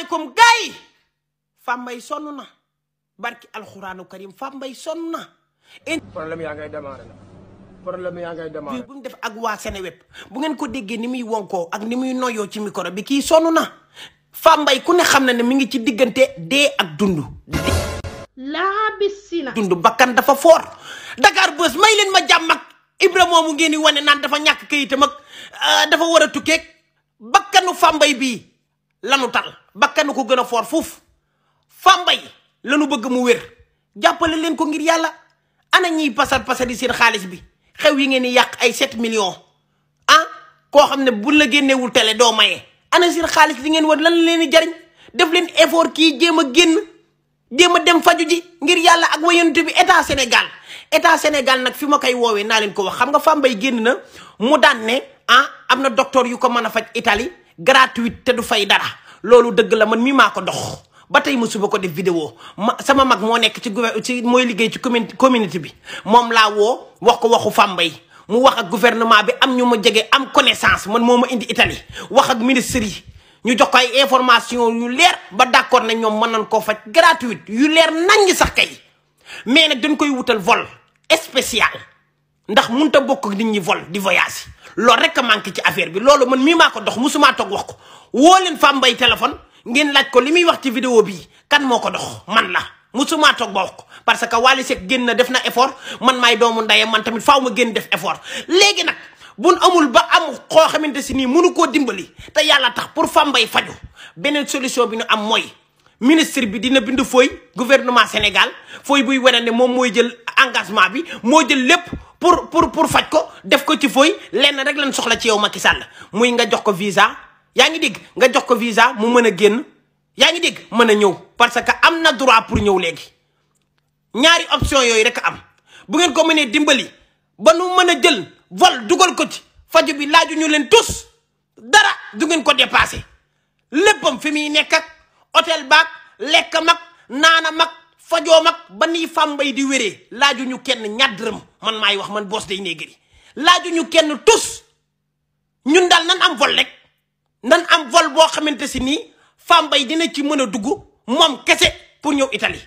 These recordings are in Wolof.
salaamaaleykum gaay Fambaye sonn na barki alxuraanu karim Fambaye sonn na. problème yaa ngay démarrer na problème yaa ngay démarrer. bu ñu def ak waa Seneweb bu ngeen ko déggee ni muy wonkoo ak ni muy noyoo ci micro bi kii sonn na. Fambaye ku ne xam na ne mi ngi ci diggante dee ak dund. laa bisina. dund bakkan dafa foor Dakar Buzz may leen ma jàmm ak Ibra moomu ngeen di wane naan dafa ñàkk kayitam ak dafa war a tukkeeg bakkanu Fambaye bii lanu tal bakkanu ko gën a foor fuuf Fambaye lanu bëgg mu wér jàppale leen ko ngir yàlla ana ñiy pasar pasari seen xaalis bi xew yi ngeen di yàq ay 7 millions koo xam ne bu la génnewul télé doo maye ana seen xaalis li ngeen war lan leen di jariñ def leen effort kii jéem a génn jéem a dem faju ji ngir yàlla ak wayante bi état Sénégal nag fi ma koy woowee naa leen ko wax xam nga Fambaye génn na mu daan ne am na docteur yu ko mën a faj Italie gratuite te du fay dara loolu dëgg la man mii maa ko dox ba tey musuba ko def vidéo sama mag moo nekk ci mooy liggéey ci communauté bi moom laa woo wax ko waxu Fambaye mu wax ak gouvernement bi am ñu ma jege am connaissance man moo ma indi Italie wax ak ministre yi ñu jox ko ay information yu leer ba d'accord na ñoom mën nañ koo faj gratuite yu leer nañ sax kay mais nag dañ koy wutal vol spécial ndax mënut a bokk nit ñi vol di voyage loolu rek a manqué ci affaire bi loolu man mii maa ko dox musumaa toog wax ko woo leen Fambaye téléphone ngeen laaj ko li muy wax ci vidéo bii kan moo ko dox man la musumaa toog ba wax ko parce que Wally Seck génn na def na effort man maay doomu ndeyam man tamit faaw ma génn def effort léegi nag buñ amul ba am xoo xamante si nii mënu koo dimbali te yàlla tax pour Fambaye faju beneen solution bi ñu am mooy ministre bi dina bind fooy gouvernement Sénégal fooy buy wane ne moom mooy jël engagement bi moo jël lépp pour faj ko def ko ci fooy lenn rek lañ soxla ci yow Macky Sall muy nga jox ko visa yaa ngi dégg nga jox ko visa mu mën a génn yaa ngi dégg mën a ñëw parce que am na droit pour ñëw léegi ñaari option yooyu rek am bu ngeen ko mënee dimbali ba nu mën a jël vol dugal ko ci faju bi laaju ñu leen tous dara du ngeen ko dépassé léppam fi muy nekk ak hôtel baag lekk mag naana mag fajoo mag ba nii Fambaye di wéree laaju ñu kenn ñàddërëm man maay wax man boos day néegëri laaju ñu kenn tous ñun daal nan am vol rek nan am vol boo xamante si nii Fambaye dina ci mën a dugg moom kese pour ñëw Italie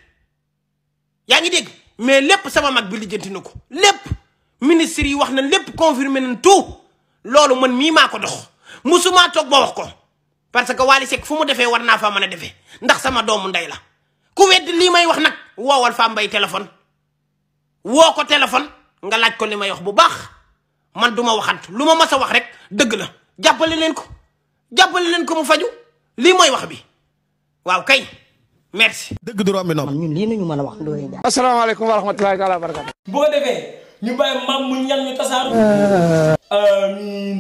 yaa ngi dégg mais lépp sama mag bi lijjanti na ko lépp ministre yi wax na lépp confirmé nañ tout loolu man mii maa ko dox musumaa toog ba wax ko parce que Wally Seck fu mu defee war naa faa mën a defee ndax sama doomu ndey la ku weddi lii may wax nag woowal Fambaye téléphone woo ko téléphone nga laaj ko li may wax bu baax man duma waxant lu ma mas a wax rek dëgg la jàppale leen ko mu faju lii mooy wax bi waaw kay merci. dëgg du romb noonu. ñun lii nañu mën a wax Ndoye Ndiaye. asalaamaaleykum wa rahmatulahi taala wa barakatu. boo defee ñu bàyyi maam mu ñan ñu tasaaru. amiin.